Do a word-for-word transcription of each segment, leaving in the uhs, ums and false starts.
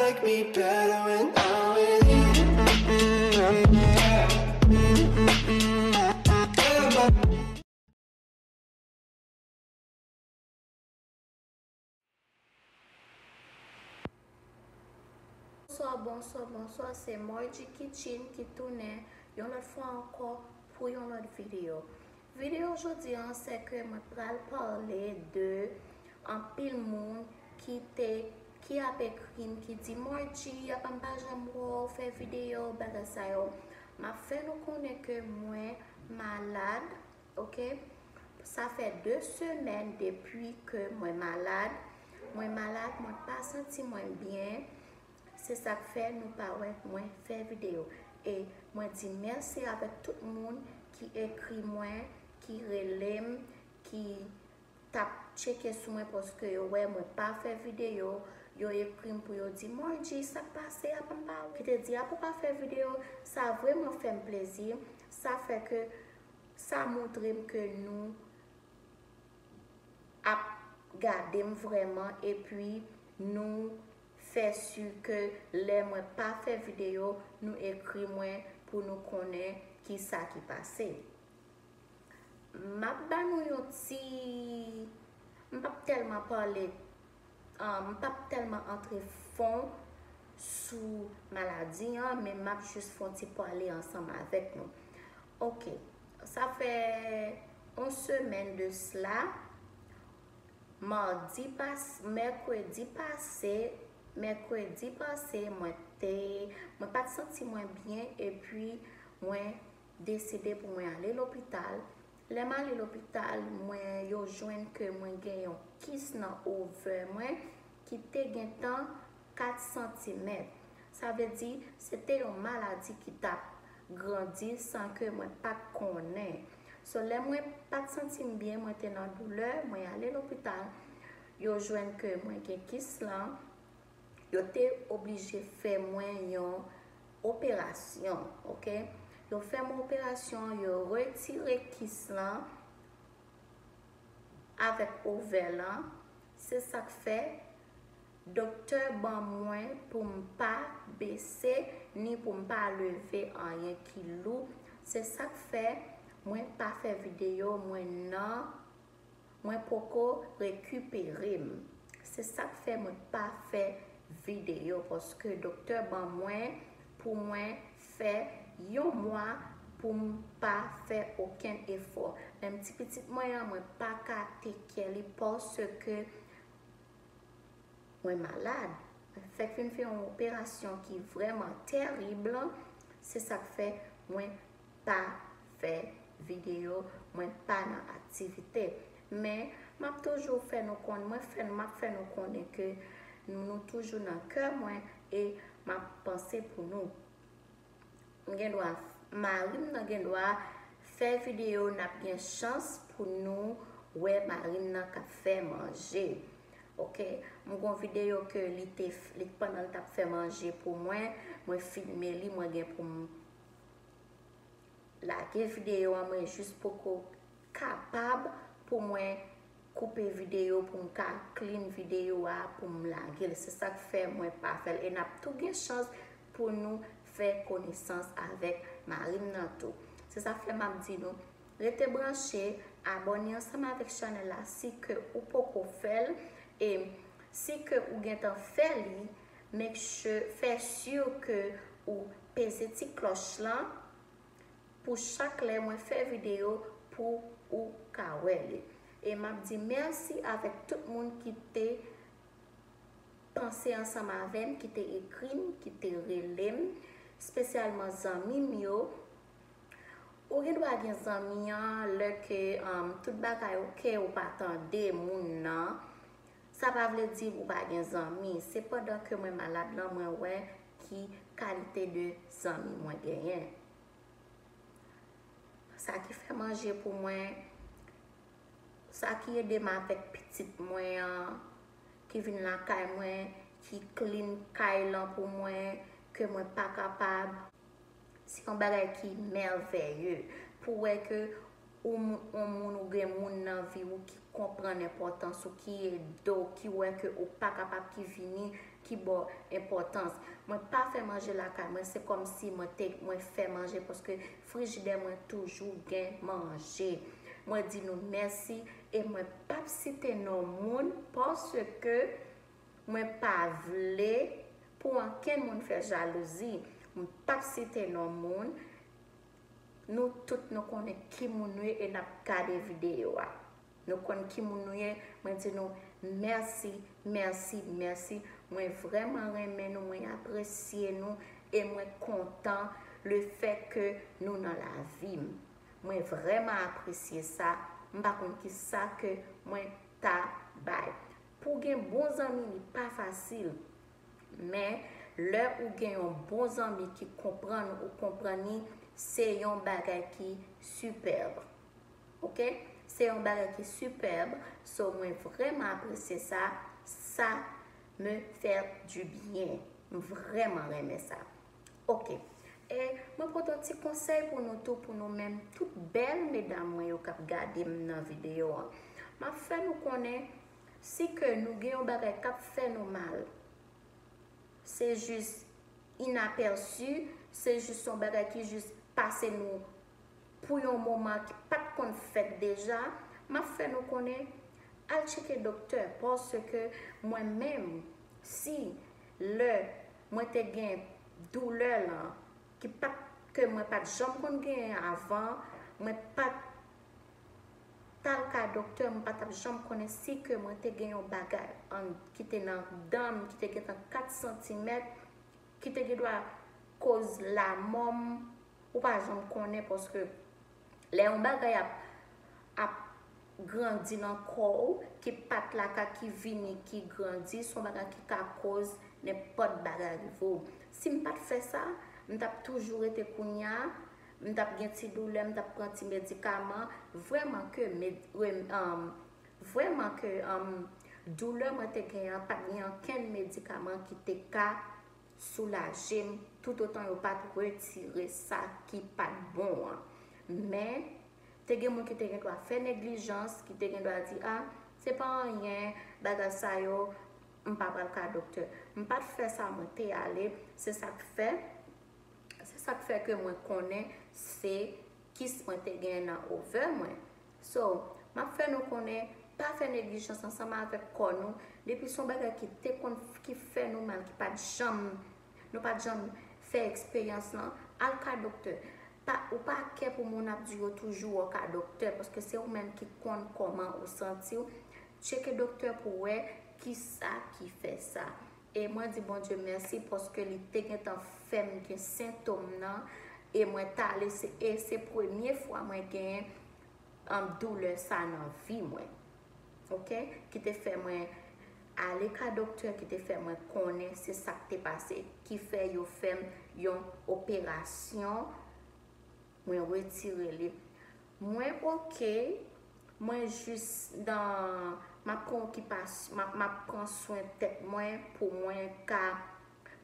Make me better when I'm with you. Mm-mm, mm-mm, yeah. Mm-mm, mm-mm, yeah. Bonswa, bonswa, bonswa. Se Margie Kitchen ki tounen yon lòt fwa ankò pou yon lòt videyo. Videyo jodi an, se ke mwen pral pale de anpil moun ki te, ki ap ekri m, ki di, "Margie, apa m pa janm wè w fè videyo, bagay sa yo." M ap fè nou konnen ke mwen malad, oke? Sa fè de semèn depi ke mwen malad. Mwen malad, mwen pa santi mwen byen. Se sa k fè nou pa wè mwen fè videyo. E mwen di mèsi avèk tout moun ki ekri mwen, ki rele m, ki t ap tcheke sou mwen paske yo wè mwen pa fè videyo. Yo ekri m pou yo di, "Margie, sa k pase a, pa m pa wè." Ki te di, "Apa w pa fè videyo?" Sa vrèman fè m plezi. Sa fè ke sa montre m ke nou ap gade m vrèman, epi nou fè si ke lè mwen pa fè videyo, nou ekri mwen pou nou konnen ki sa ki pase. M ap ba nou yon ti, m p ap tèlman pale, ah, m p ap tèlman antre fon sou maladi an, men m ap jis fè yon ti pale ansanm avèk nou. Oke, sa fè yon semèn de sla, madi pas-, mèkredi pase, mèkredi pase, mwen te, mwen pa t santi mwen byen, epi mwen deside pou mwen ale lopital. Lè m ale lopital, mwen, yo jwenn ke mwen gen yon kis nan ovè mwen ki te gentan kat santimèt. Sa vle di, se te yon maladi ki t ap grandi san ke mwen pa t konnen. So, lè mwen pa t santi m byen, mwen te nan doulè, mwen ale lopital. Yo jwenn ke mwen gen kis lan. Yo te oblije fè mwen yon operasyon, oke? Yo fè mwen operasyon, yo retire kis lan avèk ovè lan. Se sa k fè doktè ban mwen pou m pa bese, ni pou m pa leve anyen ki lou. Se sa k fè mwen pa fè videyo, mwen nan, mwen poko rekipere m. Se sa k fè mwen pa fè videyo, paske doktè ban mwen pou mwen fè yon mwa pou m pa fè okenn efò. Menm ti pitit mwen an, mwen pa ka take care li paske mwen malad. Mwen fèk fin fè yon operasyon ki vrèman tèrib. Se sa k fè mwen pa fè videyo, mwen pa nan aktivite. Men, m ap toujou fè nou konn, mwen fè, m ap fè nou konnen ke nou, nou toujou nan kè mwen e m ap panse pou nou. M gen dwa, mari m nan gen dwa fè videyo, n ap gen chans pou nou wè mari m nan k ap fè manje. Oke, m gon videyo ke li te f-, li, pandan l t ap fè manje pou mwen, mwen filme li, mwen gen pou m lage videyo an, mwen jis poko kapab pou mwen koupe videyo pou m ka clean videyo a pou m lage l. Se sa k fè mwen pa fè l. E n ap tou gen chans pou nou fè konesans avèk mari m nan tou. Se sa k fè m ap di nou, rete branche, abòne ansanm avèk chanèl la si ke ou poko fè l. E si ke ou gentan fè li, make sure, fè si ke ou peze ti klòch lan pou chak lè mwen fè videyo pou ou ka wè li. E m ap di mèsi avèk tout moun ki te panse ansanm avè m, ki te ekri m, ki te rele m, espesyalman zanmi m yo. Ou gen dwa gen zanmi an lè ke, um, tout bagay oke, ou pa tande moun nan. Sa pa vle di ou pa gen zanmi. Se pandan ke mwen malad lan, mwen wè ki kalite de zanmi mwen genyen. Sa ki fè manje pou mwen, sa ki ede m avèk pitit mwen an, ki vin lakay mwen, ki clean kay lan pou mwen, ke mwen pa kapab. Se yon bagay ki mèvèye pou wè ke ou, yon moun, ou gen moun nan vi ou ki konprann enpòtans ou, ki ede w, ki wè ke ou pa kapab, ki vini, ki ba w enpòtans. Mwen pa fè manje lakay mwen, se kòmsi mwen te mwen fè manje paske frijidè mwen toujou gen manje. Mwen di nou mèsi e mwen p ap site non moun paske mwen pa vle pou ankenn moun fè jalouzi. Mwen p ap site non moun. Nou tout nou konnen ki moun nou ye e n ap gade videyo a. Nou konn ki moun nou ye. Mwen di nou mèsi, mèsi, mèsi. Mwen vrèman renmen nou, mwen apresye nou e mwen kontan le fè ke nou nan lavi m. Mwen vrèman apresye sa. M pa konn ki sa ke mwen ta bay. Pou gen bon zanmi, li pa fasil. Men, lè ou gen yon bon zanmi ki konprann ou konprann li, se yon bagay ki sipèb. Oke? Se yon bagay ki sipèb. So, mwen vrèman apresye sa. Ça me fait du bien. M vrèman renmen sa. Oke. E mwen pote yon ti konsèy pou nou tou, pou nou menm, tout bèl medam mwen yo k ap gade m nan videyo an. M ap fè nou konnen si ke nou gen yon bagay k ap fè nou mal, se jis inapèsi, se jis yon bagay ki jis pase nou pou yon moman ki pa t konn fèt deja, m ap fè nou konnen, al tcheke doktè, paske mwen menm, si lè mwen te gen doulè lan, ki pa t, ke mwen pa t janm konn genyen avan, mwen pa t al ka doktè, mwen pa t ap janm konnen si ke mwen te gen yon bagay an, ki te nan dan m, ki te gentan kat santimèt, ki te gen dwa koz lanmò m, ou pa janm konnen, paske lè yon bagay ap, ap grandi nan kò w, ki pa t la ka, ki vini, ki grandi, se yon bagay ki ka koz nenpòt bagay rive w. Si m pa t fè sa, m t ap toujou rete kounya, m t ap gen ti doulè, m t ap pran ti medikaman. Vrèman ke med, re, um, vrèman ke um, doulè mwen te gen an, pa t gen ankenn medikaman ki te ka soulaje m, toutotan yo pa t retire sa ki pa t bon an. Men, te gen moun ki te gen dwa fè neglijans, ki te gen dwa di, a, se pa anyen, bagay sa yo, m pa pral ka doktè. M pa t fè sa, mwen te ale, se sa k fè, se sa k fè ke mwen konnen se kis mwen te gen nan ovè mwen. So, m ap fè nou konnen, pa fè neglijans ansanm avèk kò nou. Depi se yon bagay ki te konn, ki fè nou mal, ki pa t janm, nou pa t janm fè eksperyans lan, al ka doktè. Pa, ou pa kè pou moun ap di yo toujou w ka doktè, paske se ou menm ki konn kòman ou santi w. Tcheke doktè pou wè kisa ki fè sa. E mwen di Bondye mèsi paske li te gentan fè m gen sentòm nan. E mwen t ale, se, e se premye fwa mwen genyen, um, doulè sa nan vi mwen. Oke? Ki te fè mwen ale ka doktè, ki te fè mwen konnen se sa k te pase, ki fè yo fè m yon operasyon, mwen retire li. Mwen oke, mwen jis nan, m ap pran okipasyon, m ap, m ap pran swen tèt mwen pou mwen ka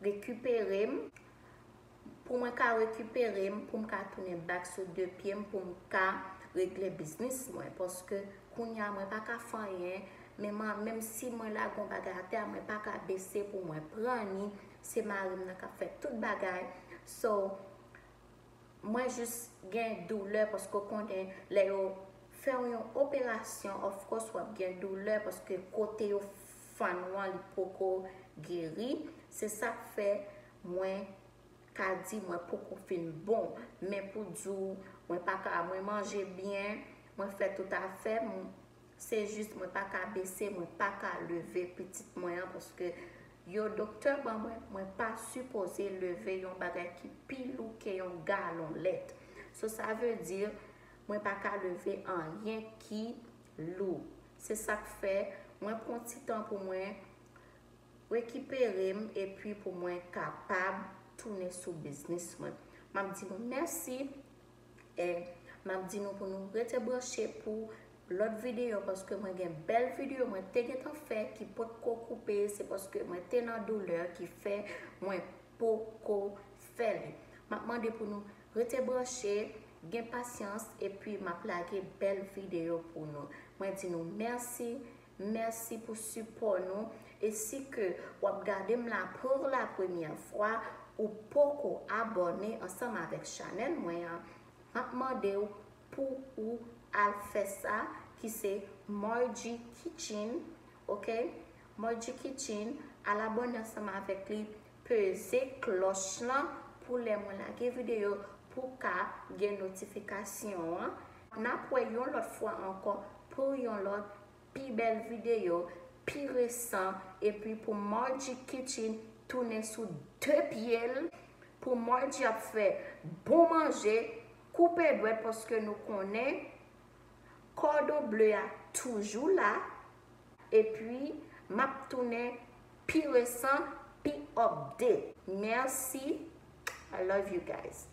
rekipere m, pou mwen ka rekipere m, pou m ka tounen back sou de pye m, pou m ka regle biznis mwen. Paske kounya mwen pa ka fè anyen, men mwen, menm si mwen lage yon bagay atè a, mwen pa ka bese pou mwen pran ni, se mari m nan k ap fè tout bagay. So, mwen jis gen doulè paske w konnen lè yo fè w yon operasyon, of course, w ap gen doulè paske kote yo fann ou an, li poko geri. Se sa k fè mwen ka di mwen poko fin bon. Men pou di w, mwen pa ka, mwen manje byen, mwen fè tout afè m, se jis mwen pa ka bese, mwen pa ka leve pitit mwen an, paske yo doktè ban mwen, mwen pa sipoze leve yon bagay ki pi lou ke yon galon lèt. So, sa vle di, mwen pa ka leve anyen ki lou. Se sa k fè, mwen pran ti tan pou mwen rekipere m, epi pou mwen kapab tounen sou biznis mwen. M ap di nou mèsi, e m ap di nou pou nou rete branche pou lòt videyo, paske mwen gen bèl videyo mwen te gentan fè ki potko koupe, se paske mwen te nan doulè ki fè mwen poko fè li. M ap mande pou nou rete branche, gen pasyans, epi m ap lage bèl videyo pou nou. Mwen di nou mèsi, mèsi pou sipò nou, E si ke w ap gade m la pour la premyè fwa, ou poko abòne ansanm avèk chanèl mwen an, m ap mande w pou ou al fè sa, ki se Margie Kitchen, ok? Margie Kitchen, al abòne ansanm avèk li, peze klòch lan pou lè mwen lage videyo pou w ka gen notifikasyon an. N ap wè yon lòt fwa ankò pou yon lòt pi bèl videyo, pi resan, epi pou Margie Kitchen tounen sou de pye l, pou Margie ap fè bon manje, koupe dwèt paske nou konnen kòdon ble a toujou la, epi m ap tounen pi resan, pi update. Mèsi, I love you guys.